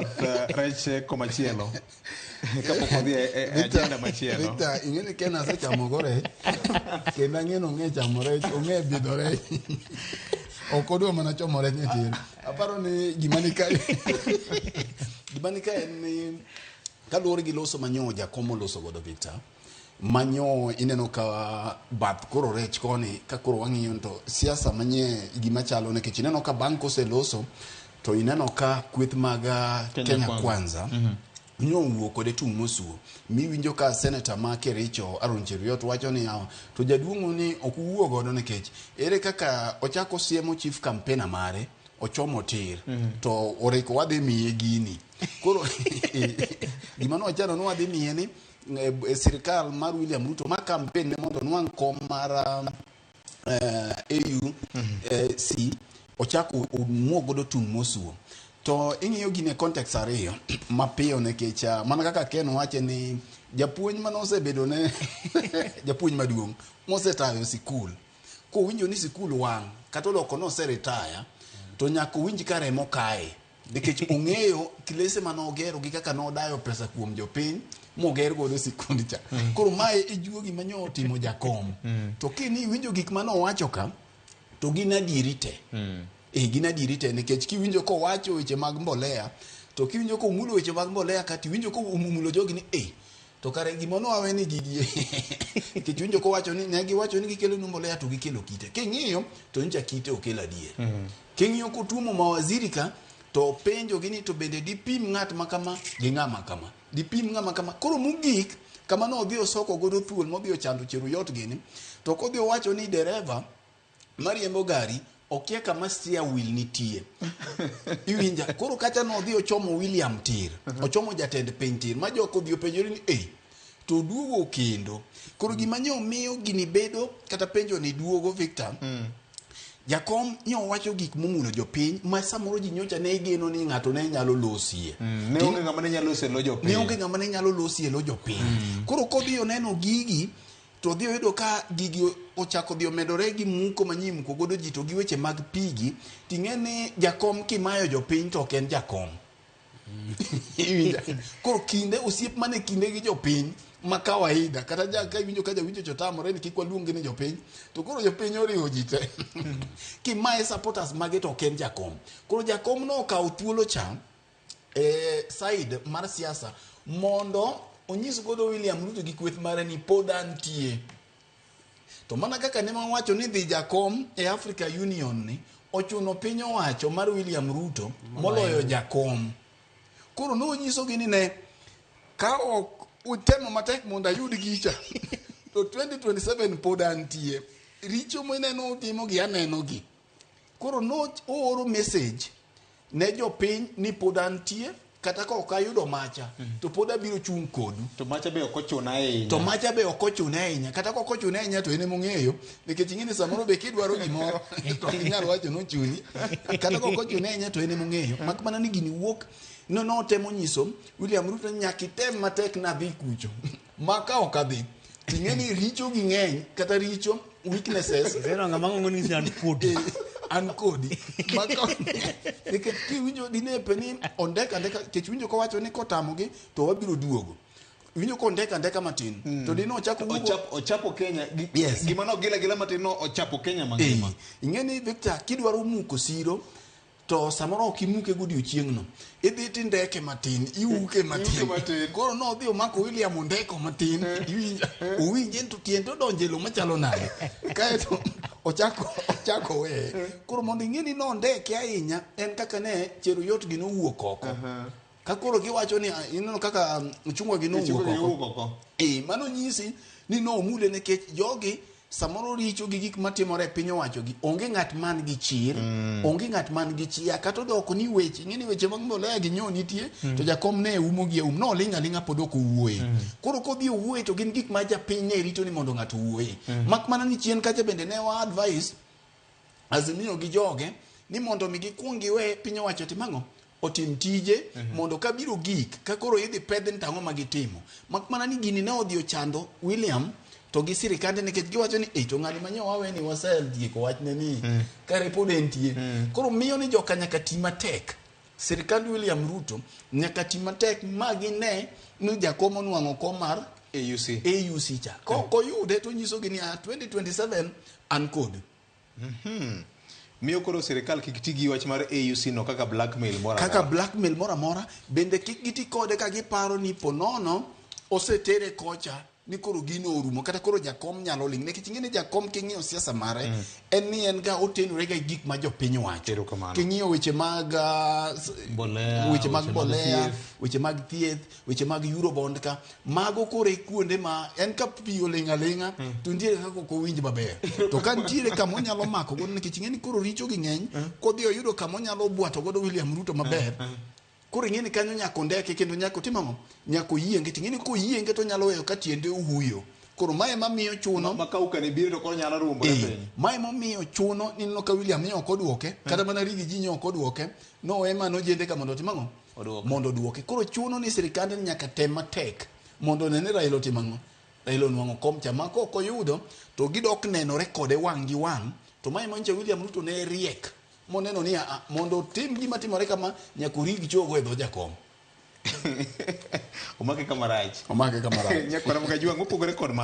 bath rech komachielo kapok wadhi e agenda machielo. Victor, ing'e ni Ken asechamo go rech kendo ang'e ni ong'e chamo rech, ong'e bidho rech. Ok odwa mana chomo rech ni tin. Aparo ni gima ni kae gima ni kae en ni kaluwore gi loso manyo jakom oloso godo Victor, manyo ineno ka bath koro rech koni ka koro wang'iyo to siasa manye gima chalo nikech ineno ka bang' koseloso to ineno ka kweth mag Kenya Kenya Kwanza. Kwanza nyowuok kode tung' mosuo miwinjo ka seneta ma Kericho Aaron Cheruiyot wacho ni yawa to jaduong' ni ok uwuo godo nikech ere kaka ochako siemo chief campaigner mare ochomo tir to oriko wadhi miye gini koro gima nochano ni wadhi miye ni e sirikal mar William Ruto ma campaign ne mondo onwang' kom mar AU C ochako omuo godo tung' mosuo to ing'iyo gini e context ariyo mapiyo nikech mana kaka Ken wache ni japuonj mane osebedo ne japuonj maduong' mosetayo sikul kowinjo ni sikul wang' kata oloko ni oseretire to nyaka owinj ka remo kaye nikech ong'eyo klese mane ogero gi kaka nodayo pesa kuom jopiny moger godo sikund cha. Koro mae e juogi ma nyo otimo jakom. To kini iwinjo gik mane owacho ka to gin adieri te. Gin adieri te nikech kiwinjo kowacho weche mag mbolea to kiwinjo komulo weche mag mbolea kata iwinjo komulo jogi ni to kare gima nowawe ni gigi nikech iwinjo kowacho ni ne giwacho ni gikelo nu mbolea to gikelo kite. King'iyo to nyicha kite okelo adier. King'iyo kotuomo mawaziri ka to penjo gi ni to bende dipim ng'at ma kama gi ng'ama kama. Dipim ng'ama kama. Koro mogik kama nodhi osoko godo thuol modhi ochando Cheruiyot gini to kodhi owacho ni dereva mariembo gari okia kama steer wheel nitie. Iwinja koro kacha nodhi ochomo William tir. Ochomo jatend piny tir ma jok odhi openjore ni to duogo kendo. Koro gima nyo miyo gini bedo kata penjo ni duogo Victor. Jakom nyo wacho gik momulo jopiny ma samoro ji nyocha ne geno ni ng'ato ne nyalo losie. Ne onge ng'ama ne nyalo losie lo jopiny. Ne onge ng'ama ne nyalo losie lo jopiny. Koro kodhi oneno gigi to odhi oyudo ka gigi ochako dhi omedore gi muko manyie muko godo ji to gi weche mag pigi ting'e ni jakom kimayo jopiny to ok en jakom. Iwinja? Koro kinde osiep mane kinde gi jopiny ma kawaida kata ja ka iwinjo ka jawinjo cho tamore ni kik waluongi ni jopiny to koro jopiny oriwo ji te. Kimaye supporters mage to ok en jakom. Koro jakom no okawo thuolo cha side mar siasa mondo onyis godo William Ruto gi kweth mare ni pod antie. To mana kaka ne wawacho ni dhi jakom e Africa Union ni ochuno piny owacho mar William Ruto moloyo jakom. Koro nonyisogi ni ne ka ok utemo matek mondo ayud gicha to 2027 pod antie. Richo mineno utimo gi aneno gi. Koro no ooro message ne jopiny ni pod antie kata ka ok ayudo macha to pod abiro chung' kodu. To macha be ok ochuna ahinya. To macha be ok ochune ahinya. Kata ka ok ochune ahinya to en emong'eyo nikech ing'e ni samoro be kidwaro gimoro to ok inyal wacho nochuni. Kata ka ok ochune ahinya to en emong'eyo. Mak mana ni gini wuok no notemo nyiso William Ruto ni nyaka item matek nadhi kucho. Ma ka ok adhi ting'e ni richo gi ng'eny kata richo weaknesses Iseno ng'ama ng'ongo ni an kodi. An kodi. Nikech kiwinjo dinepe ni ondeka andeka kech winjo kowacho ni kotamogi to wabiro duogo. Winjo kondeka andeka matin to dine ochako wuogo Ochapo Kenya. Yes. Gima no gila gila matin no ochapo Kenya mangima. Ing'e ni Victor kidwaro muko siro to samoro ok imuke godiochieng'no. Idhi tindeke matin, iuke matin. Matin. Koro nodhi omako William ondeko matin. Iwinjo? Owinje to tiende odonjo e lowo machalo nade. Kaeto ochako weye. Koro mondo ing'e ni nondeke ahinya en kaka ne Cheruiyot gi nowuok oko. Ka koro giwacho ni ineno kaka Chungwa gi nowuok oko. Oko. Mano nyisi ni nomule nikech jogi samoro richo gi gik matimore e piny owacho gi onge ng'at man gi chir, onge ng'at man gi chia kata odoko ni weche ing'e ni weche mag mbolea gi nyo nitie to jakom ne umo gi aum noling' aling'a pod ok owuoye. Koro kodhi owuoye to gin gik ma japiny ne rito ni mondo ng'ato owuoye. Mak mana ni chien kacha bende ne wa advice Azimio gi joge ni mondo mi gikuong giwe piny owacho otim ang'o? Otim tije mondo kabiro gik ka koro idhi pedh ni tang'o ma gitimo. Mak mana ni gini ne odhi ochando William to gi sirikande nikech giwacho ni to ng'ani manyo wawe ni wasetieko wachne ni kare pod entie. Koro miyo ni joka nyaka ti matek. Sirkand William Ruto nyaka ti matek ma gine ni jakom onwang'o kom mar AUC. AUC cha. Ka ok oyude to nyisogi ni 2027 an kodu. Miyo koro sirikal kik ti gi wach mar AUC no kaka blackmail moro Kaka amora. blackmail moro amora, bende kik giti kode ka giparo ni ponono osetere kocha ni koro gino orumo, kata koro jakom nyalo ling', nikech ing'e ni jakom king'iyo siasa mare en ni en ga otenore ga gi gik ma jopiny wacho. Erokamano. King'iyo weche mag Mbolea, weche mag weche mag mbolea, thieth. Weche mag thieth, weche mag eurobond, ka mago koro e kuonde ma en ka pi oling' aling'a to nitiere kaka ok owinj maber, to ka nitiere kama onyalo mako godo, nikech ing'e ni koro richo gi ng'eny, kodhi oyudo kama onyalo bwato godo William Ruto maber. Koro ing'e ni kanyo nyaka ondeke kendo nyaka otim ang'o? Nyaka oyienge. To ing'e ni koyienge to onyalo weyo ka tiende ohuyo. Koro mae mamiyo chuno Ma kauka ne biro to koro nyalo ruombore piny. Mae momiyo chuno ni neno ka William ne ok oduoke, kata mana Riggy G ne ok oduoke, nowe mano ojende ka mondo otim ang'o? Oduoke. Mondo oduoke. Koro chuno ni sirikande nyaka tem matek mondo one ni Raila otimo ang'o? Raila onwang'o kom cha, ma kok oyudo to gidok nenore kode wang' gi wang'. To mae manyiso William Ruto ne riek moneno ni mondo otim gima timore kama nyaka orig chogo e dho jakom. Omake kama rach. Omake kama rach. Nyakwara Mkajwang' mopogore kod mano.